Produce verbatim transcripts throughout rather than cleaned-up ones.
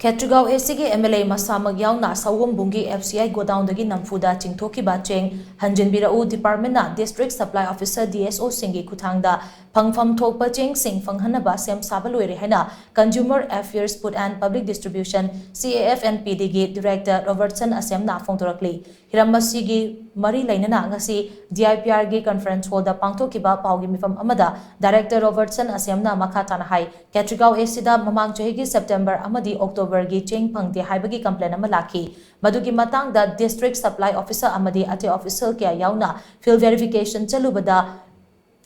Khetrigao ꯑꯦꯁꯤꯒꯤ M L A ꯃꯁꯥꯃꯛ ꯌꯥꯎꯅ ꯁꯑꯣꯝꯕꯨꯡꯒꯤ F C I ꯒꯣꯗꯥꯎꯟꯗꯒꯤ ꯅꯝꯐꯨꯗ ꯆꯤꯡꯊꯣꯛꯈꯤꯕ ꯆꯦꯡ ꯍꯟꯖꯤꯟꯕꯤꯔꯛꯎ, ꯗꯤꯄꯥꯔꯠꯃꯦꯟꯠꯅ district supply officer, D S ꯑꯣꯁꯤꯡꯒꯤ ꯈꯨꯠꯊꯥꯡꯗ ꯐꯪꯐꯝ ꯊꯣꯛꯄ ꯆꯦꯡꯁꯤꯡ ꯐꯪꯍꯟꯅꯕ ꯁꯦꯝ ꯁꯥꯕ ꯂꯣꯏꯔꯦ ꯍꯥꯏꯅ Consumer Affairs, Food and Public Distribution, C A F N P D ꯒꯤ ꯗꯤꯔꯦꯛꯇꯔ ꯔꯣꯕꯔꯠꯁꯟ ꯑꯁꯦꯝꯅ ꯐꯣꯡꯗꯣꯔꯛꯂꯤ꯫ ꯍꯤꯔꯝ ꯑꯁꯤꯒꯤ ꯃꯔꯤ ꯂꯩꯅꯅ ꯉꯁꯤ ꯗꯤ ꯑꯥꯏ ꯄꯤ ꯑꯥꯔꯒꯤ ꯀꯟꯐꯔꯦꯟꯁ ꯍꯣꯜꯗ ꯄꯥꯡꯊꯣꯛꯈꯤꯕ ꯄꯥꯎꯒꯤ ꯃꯤꯐꯝ ꯑꯃꯗ ꯗꯥꯏꯔꯦꯛꯇꯔ ꯔꯣꯕꯔꯠꯁꯟ ꯑꯁꯦꯝꯅ ꯃꯈꯥ ꯇꯥꯅ ꯍꯥꯏ, ꯈꯦꯇ꯭ꯔꯤꯒꯥꯎ ꯑꯦꯁꯤꯗ ꯃꯃꯥꯡ ꯆꯍꯤꯒꯤ ꯁꯦꯞꯇꯦꯝꯕꯔ ꯑꯃꯗꯤ ꯑꯣꯛꯇꯣꯕꯔꯒꯤ ꯆꯦꯡ ꯐꯪꯗꯦ ꯍꯥꯏꯕꯒꯤ ꯀꯝꯄ꯭ꯂꯦꯟ ꯑꯃ ꯂꯥꯛꯈꯤ꯫ ꯃꯗꯨꯒꯤ ꯃꯇꯥꯡꯗ ꯗꯤꯁꯇ꯭ꯔꯤꯛ ꯁꯄ꯭ꯂꯥꯏ ꯑꯣꯐꯤꯁꯔ ꯑꯃꯗꯤ ꯑꯇꯩ ꯑꯣꯐꯤꯁꯤꯌꯦꯜ ꯀꯌꯥ ꯌꯥꯎꯅ ꯐꯤꯜꯗ ꯚꯦꯔꯤꯐꯤꯀꯦꯁꯟ ꯆꯠꯂꯨꯕꯗ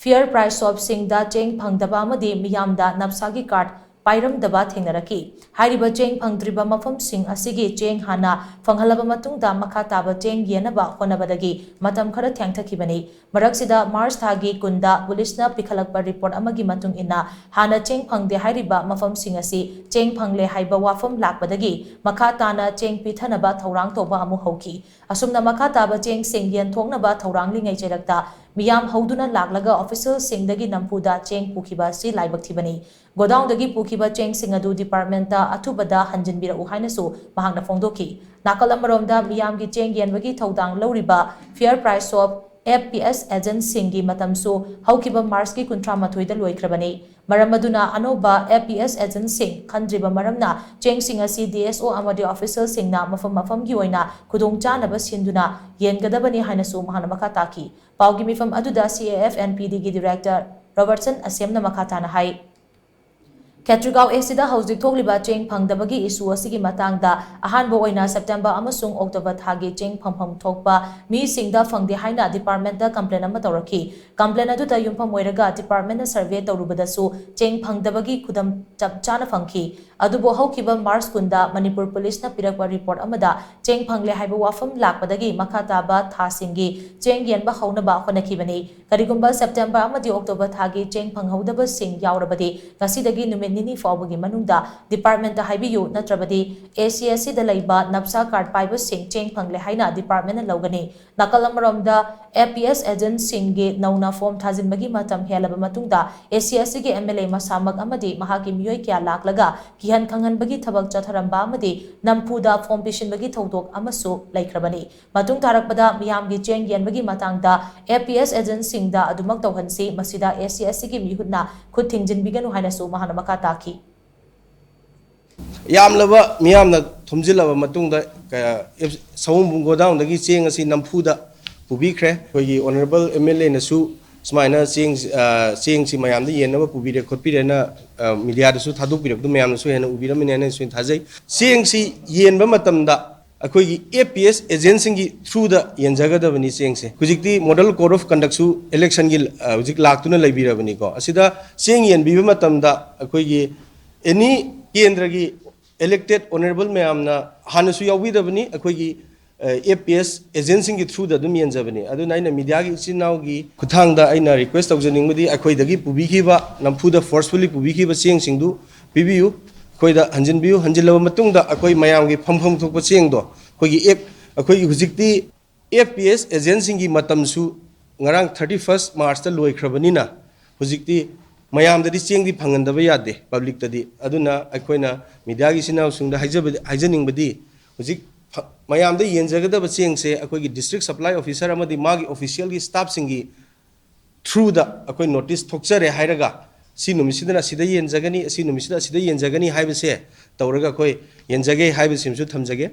ꯐꯤꯌꯔ ꯄ꯭ꯔꯥꯏꯁ ꯁꯣꯞꯁꯤꯡꯗ ꯆꯦꯡ ꯐꯪꯗꯕ ꯑꯃꯗꯤ ꯃꯤꯌꯥꯝꯗ ꯅꯞꯁꯥꯒꯤ ꯀꯥꯔꯗ ꯄꯥꯏꯔꯝꯗꯕ ꯊꯦꯡꯅꯔꯛꯈꯤ꯫ ꯍꯥꯏꯔꯤꯕ ꯆꯦꯡ ꯐꯪꯗ꯭ꯔꯤꯕ ꯃꯐꯝꯁꯤꯡ ꯑꯁꯤꯒꯤ ꯆꯦꯡ ꯍꯥꯟꯅ ꯐꯪꯍꯜꯂꯕ ꯃꯇꯨꯡꯗ ꯃꯈꯥ ꯇꯥꯕ ꯆꯦꯡ ꯌꯦꯟꯅꯕ ꯍꯣꯠꯅꯕꯗꯒꯤ ꯃꯇꯝ ꯈꯔ ꯊꯦꯡꯊꯈꯤꯕꯅꯤ꯫ ꯃꯔꯛꯁꯤꯗ ꯃꯥꯔꯆ ꯊꯥꯒꯤ ꯀꯨꯟꯗ ꯄꯨꯂꯤꯁꯅ ꯄꯤꯈꯠꯂꯛꯄ ꯔꯤꯄꯣꯔꯠ ꯑꯃꯒꯤ ꯃꯇꯨꯡ ꯏꯟꯅ ꯍꯥꯟꯅ ꯆꯦꯡ ꯐꯪꯗꯦ ꯍꯥꯏꯔꯤꯕ ꯃꯐꯝꯁꯤꯡ ꯑꯁꯤ ꯆꯦꯡ ꯐꯪꯂꯦ ꯍꯥꯏꯕ ꯋꯥꯐꯝ ꯂꯥꯛꯄꯗꯒꯤ ꯃꯈꯥ ꯇꯥꯅ ꯆꯦꯡ ꯄꯤꯊꯅꯕ ꯊꯧꯔꯥꯡ ꯇꯧꯕ ꯑꯃꯨꯛ ꯍꯧꯈꯤ꯫ ꯑꯁꯨꯝꯅ ꯃꯈꯥ ꯇꯥꯕ ꯆꯦꯡꯁꯤꯡ ꯌꯦꯟꯊꯣꯛꯅꯕ ꯊꯧꯔꯥꯡꯂꯤꯉꯩ ꯆꯩꯔꯛꯇ ꯃꯤꯌꯥꯝ ꯍꯧꯗꯨꯅ ꯂꯥꯛꯂꯒ ꯑꯣꯐꯤꯁꯤꯌꯦꯜꯁꯤꯡꯗꯒꯤ ꯅꯝꯐꯨꯗ ꯆꯦꯡ ꯄꯨꯈꯤꯕ ꯑꯁꯤ ꯂꯥꯏꯕꯛ ꯊꯤꯕꯅꯤ꯫ ꯒꯣꯗꯥꯎꯟꯗꯒꯤ ꯄꯨꯈꯤꯕ ꯆꯦꯡꯁꯤꯡ ꯑꯗꯨ ꯗꯤꯄꯥꯔꯠꯃꯦꯟꯠꯇ ꯑꯊꯨꯕꯗ ꯍꯟꯖꯤꯟꯕꯤꯔꯛꯎ ꯍꯥꯏꯅꯁꯨ ꯃꯍꯥꯛꯅ ꯐꯣꯡꯗꯣꯛꯈꯤ꯫ ꯅꯥꯀꯜ ꯑꯃꯔꯣꯝꯗ ꯃꯤꯌꯥꯝꯒꯤ ꯆꯦꯡ ꯌꯦꯟꯕꯒꯤ ꯊꯧꯗꯥꯡ ꯂꯧꯔꯤꯕ fair price shop, F P S ꯑꯦꯖꯦꯟꯠꯁꯤꯡꯒꯤ ꯃꯇꯝꯁꯨ ꯍꯧꯈꯤꯕ ꯃꯥꯔꯆꯀꯤ ꯀꯨꯟꯊ꯭ꯔꯥ ꯃꯥꯊꯣꯏꯗ ꯂꯣꯏꯈ꯭ꯔꯕꯅꯤ꯫ ꯃꯔꯝ ꯑꯗꯨꯅ ꯑꯅꯧꯕ ꯑꯦꯐ ꯄꯤ ꯑꯦꯁ ꯑꯦꯖꯦꯟꯠꯁꯤꯡ ꯈꯟꯗ꯭ꯔꯤꯕ ꯃꯔꯝꯅ ꯆꯦꯡꯁꯤꯡ ꯑꯁꯤ ꯗꯤ ꯑꯦꯁ ꯑꯣ ꯑꯃꯗꯤ ꯑꯣꯐꯤꯁꯤꯌꯦꯜꯁꯤꯡꯅ ꯃꯐꯝ ꯃꯐꯝꯒꯤ ꯑꯣꯏꯅ ꯈꯨꯗꯣꯡꯆꯥꯅꯕ ꯁꯤꯟꯗꯨꯅ ꯌꯦꯟꯒꯗꯕꯅꯤ ꯍꯥꯏꯅꯁꯨ ꯃꯍꯥꯛꯅ ꯃꯈꯥ ꯇꯥꯈꯤ꯫ ꯄꯥꯎꯒꯤ ꯃꯤꯐꯝ ꯑꯗꯨꯗ ꯁꯤ A F N P ꯗꯤꯒꯤ director ꯔꯣꯕꯔꯠꯁꯟ ꯑꯁꯦꯝꯅ ꯃꯈꯥ ꯇꯥꯅ ꯍꯥꯏ, ꯈꯦꯇ꯭ꯔꯤꯒꯥꯎ ꯑꯦꯁꯤꯗ ꯍꯧꯖꯤꯛ ꯊꯣꯛꯂꯤꯕ ꯆꯦꯡ ꯐꯪꯗꯕꯒꯤ ꯏꯁꯨ ꯑꯁꯤꯒꯤ ꯃꯇꯥꯡꯗ ꯑꯍꯥꯟꯕ ꯑꯣꯏꯅ ꯁꯦꯞꯇꯦꯝꯕꯔ ꯑꯃꯁꯨꯡ ꯑꯣꯛꯇꯣꯕꯔ ꯊꯥꯒꯤ ꯆꯦꯡ ꯐꯪꯐꯝ ꯊꯣꯛꯄ ꯃꯤꯁꯤꯡꯗ ꯐꯪꯗꯦ ꯍꯥꯏꯅ ꯗꯤꯄꯥꯔꯠꯃꯦꯟꯠꯇ ꯀꯝꯄ꯭ꯂꯦꯟ ꯑꯃ ꯇꯧꯔꯛꯈꯤ꯫ ꯀꯝꯄ꯭ꯂꯦꯟ ꯑꯗꯨꯗ ꯌꯨꯝꯐꯝ ꯑꯣꯏꯔꯒ ꯗꯤꯄꯥꯔꯠꯃꯦꯟꯠꯅ ꯁꯔꯚꯦ ꯇꯧꯔꯨꯕꯗꯁꯨ ꯆꯦꯡ ꯐꯪꯗꯕꯒꯤ ꯈꯨꯗꯝ ꯆꯞ ꯆꯥꯅ ꯐꯪꯈꯤ꯫ ꯑꯗꯨꯕꯨ ꯍꯧꯈꯤꯕ ꯃꯥꯔꯆ ꯀꯨꯟꯗ ꯃꯅꯤꯄꯨꯔ ꯄꯨꯂꯤꯁꯅ ꯄꯤꯔꯛꯄ ꯔꯤꯄꯣꯔꯠ ꯑꯃꯗ ꯆꯦꯡ ꯐꯪꯂꯦ ꯍꯥꯏꯕ ꯋꯥꯐꯝ ꯂꯥꯛꯄꯗꯒꯤ ꯃꯈꯥ ꯇꯥꯕ ꯊꯥꯁꯤꯡꯒꯤ ꯆꯦꯡ ꯌꯦꯟꯕ ꯍꯧꯅꯕ ꯍꯣꯠꯅꯈꯤꯕꯅꯤ꯫ ꯀꯔꯤꯒꯨꯝꯕ ꯁꯦꯞꯇꯦꯝꯕꯔ ꯑꯃꯗꯤ ꯑꯣꯛꯇꯣꯕꯔ ꯊꯥꯒꯤ ꯆꯦꯡ ꯐꯪꯍꯧꯗꯕꯁꯤꯡ ꯌꯥꯎꯔꯕꯗꯤ ꯉꯁꯤꯗꯒꯤ ꯅꯨꯃꯤꯠ ꯅꯤꯅꯤ ꯐꯥꯎꯕꯒꯤ ꯃꯅꯨꯡꯗ departmentꯇ ꯍꯥꯏꯕꯤꯌꯨ, ꯅꯠꯇ꯭ꯔꯕꯗꯤ A C S Cꯗ ꯂꯩꯕ NAPSA card ꯄꯥꯏꯕꯁꯤꯡ ꯆꯦꯡ ꯐꯪꯂꯦ ꯍꯥꯏꯅ departmentꯅ ꯂꯧꯒꯅꯤ꯫ ꯅꯥꯀꯜ ꯑꯃꯔꯣꯝꯗ, A P S agentꯁꯤꯡꯒꯤ ꯅꯧꯅ form ꯊꯥꯖꯤꯟꯕꯒꯤ ꯃꯇꯝ ꯍꯦꯜꯂꯕ ꯃꯇꯨꯡꯗ, A C S Cꯒꯤ M L A ꯃꯁꯥꯃꯛ ꯑꯃꯗꯤ ꯃꯍꯥꯛꯀꯤ ꯃꯤꯑꯣꯏ ꯀꯌꯥ ꯂꯥꯛꯂꯒ ꯀꯤꯍꯟ ꯈꯪꯍꯟꯕꯒꯤ ꯊꯕꯛ ꯆꯠꯊꯔꯝꯕ ꯑꯃꯗꯤ ꯅꯝꯐꯨꯗ form ꯄꯤꯁꯤꯟꯕꯒꯤ ꯊꯧꯗꯣꯛ ꯑꯃꯁꯨ ꯂꯩꯈ꯭ꯔꯕꯅꯤ꯫ ꯃꯇꯨꯡ ꯇꯥꯔꯛꯄꯗ ꯃꯤꯌꯥꯝꯒꯤ ꯆꯦꯡ ꯌꯦꯟꯕꯒꯤ ꯃꯇꯥꯡꯗ A P S agentꯁꯤꯡꯗ ꯑꯗꯨꯃꯛ ꯇꯧꯍꯟꯁꯤ, ꯃꯁꯤꯗ A C S Cꯒꯤ ꯃꯤꯍꯨꯠꯅ ꯈꯨꯠ ꯊꯤꯡꯖꯤꯟꯕꯤꯒꯅꯨ ꯍꯥꯏꯅꯁꯨ ꯃꯍꯥꯛꯅ ꯃꯈꯥ ꯇꯥꯈꯤ꯫ ꯌꯥꯝꯂꯕ ꯃꯤꯌꯥꯝꯅ ꯊꯨꯝꯖꯤꯜꯂꯕ ꯃꯇꯨꯡꯗ, ꯀ-, ꯑꯦꯞ-, ꯁꯑꯣꯝꯕꯨꯡ ꯒꯣꯗꯥꯎꯟꯗꯒꯤ ꯆꯦꯡ ꯑꯁꯤ ꯅꯝꯐꯨꯗ ꯄꯨꯕꯤꯈ꯭ꯔꯦ꯫ ꯑꯩꯈꯣꯏꯒꯤ honourable M L Aꯅꯁꯨ ꯁꯨꯃꯥꯏꯅ ꯆꯦꯡ, ꯑ, ꯆꯦꯡꯁꯤ ꯃꯌꯥꯝꯗ ꯌꯦꯟꯅꯕ ꯄꯨꯕꯤꯔꯦ ꯈꯣꯠꯄꯤꯔꯦꯅ, ꯑ, mediaꯗꯁꯨ ꯊꯥꯗꯣꯛꯄꯤꯔꯛꯄꯗꯨ ꯃꯌꯥꯝꯅꯁꯨ ꯍꯦꯟꯅ ꯎꯕꯤꯔꯝꯃꯅꯤ ꯍꯥꯏꯅ ꯑꯩꯁꯨ ꯊꯥꯖꯩ꯫ ꯆꯦꯡꯁꯤ ꯌꯦꯟꯕ ꯃꯇꯝꯗ ꯑꯩꯈꯣꯏꯒꯤ A P S agentꯁꯤꯡꯒꯤ throughꯗ ꯌꯦꯟꯖꯒꯗꯕꯅꯤ ꯆꯦꯡꯁꯦ꯫ ꯍꯧꯖꯤꯛꯇꯤ model code of conductꯁꯨ electionꯒꯤ, ꯑ, ꯍꯧꯖꯤꯛ ꯂꯥꯛꯇꯨꯅ ꯂꯩꯕꯤꯔꯕꯅꯤꯀꯣ꯫ ꯑꯁꯤꯗ ꯆꯦꯡ ꯌꯦꯟꯕꯤꯕ ꯃꯇꯝꯗ ꯑꯩꯈꯣꯏꯒꯤ any ꯀꯦꯟꯗ꯭ꯔꯒꯤ elected honourable ꯃꯌꯥꯝꯅ ꯍꯥꯟꯅꯁꯨ ꯌꯥꯎꯕꯤꯗꯕꯅꯤ, ꯑꯩꯈꯣꯏꯒꯤ, ꯑ, A P S agentꯁꯤꯡꯒꯤ throughꯗ ꯑꯗꯨꯝ ꯌꯦꯟꯖꯕꯅꯤ꯫ ꯑꯗꯨꯅ ꯑꯩꯅ mediaꯒꯤ ꯏꯆꯤꯟ ꯏꯅꯥꯎꯒꯤ ꯈꯨꯠꯊꯥꯡꯗ ꯑꯩꯅ request ꯇꯧꯖꯅꯤꯡꯕꯗꯤ, ꯑꯩꯈꯣꯏꯗꯒꯤ ꯄꯨꯕꯤꯈꯤꯕ, ꯅꯝꯐꯨꯗ forcefully ꯄꯨꯕꯤꯈꯤꯕ ꯆꯦꯡꯁꯤꯡꯗꯨ ꯄꯤꯕꯤꯌꯨ, ꯑꯩꯈꯣꯏꯗ ꯍꯟꯖꯤꯟꯕꯤꯌꯨ꯫ ꯍꯟꯖꯤꯜꯂꯕ ꯃꯇꯨꯡꯗ ꯑꯩꯈꯣꯏ ꯃꯌꯥꯝꯒꯤ ꯐꯪꯐꯝ ꯊꯣꯛꯄ ꯆꯦꯡꯗꯣ, ꯑꯩꯈꯣꯏꯒꯤ ꯑꯦꯞ-, ꯑꯩꯈꯣꯏꯒꯤ ꯍꯧꯖꯤꯛꯇꯤ A P S agentꯁꯤꯡꯒꯤ ꯃꯇꯝꯁꯨ ꯉꯔꯥꯡ thirty first Marchꯇ ꯂꯣꯏꯈ꯭ꯔꯕꯅꯤꯅ, ꯍꯧꯖꯤꯛꯇꯤ ꯃꯌꯥꯝꯗꯗꯤ ꯆꯦꯡꯗꯤ ꯐꯪꯍꯟꯗꯕ ꯌꯥꯗꯦ publicꯇꯗꯤ꯫ ꯑꯗꯨꯅ ꯑꯩꯈꯣꯏꯅ mediaꯒꯤ ꯏꯆꯤꯟ ꯏꯅꯥꯎꯁꯤꯡꯗ ꯍꯥꯏꯖꯕ-, ꯍꯥꯏꯖꯅꯤꯡꯕꯗꯤ, ꯍꯧꯖꯤꯛ ꯐ-, ꯃꯌꯥꯝꯗ ꯌꯦꯟꯖꯒꯗꯕ ꯆꯦꯡꯁꯦ ꯑꯩꯈꯣꯏꯒꯤ district supply officer ꯑꯃꯗꯤ ꯃꯥꯒꯤ officialꯒꯤ staffꯁꯤꯡꯒꯤ throughꯗ ꯑꯩꯈꯣꯏ notice ꯊꯣꯛꯆꯔꯦ ꯍꯥꯏꯔꯒ, ꯁꯤ ꯅꯨꯃꯤꯠꯁꯤꯗꯅ ꯑꯁꯤꯗ ꯌꯦꯟꯖꯒꯅꯤ, ꯑꯁꯤ ꯅꯨꯃꯤꯠꯁꯤꯗ ꯑꯁꯤꯗ ꯌꯦꯟꯖꯒꯅꯤ ꯍꯥꯏꯕꯁꯦ ꯇꯧꯔꯒ ꯑꯩꯈꯣꯏ ꯌꯦꯟꯖꯒꯦ ꯍꯥꯏꯕꯁꯤꯃꯁꯨ ꯊꯝꯖꯒꯦ꯫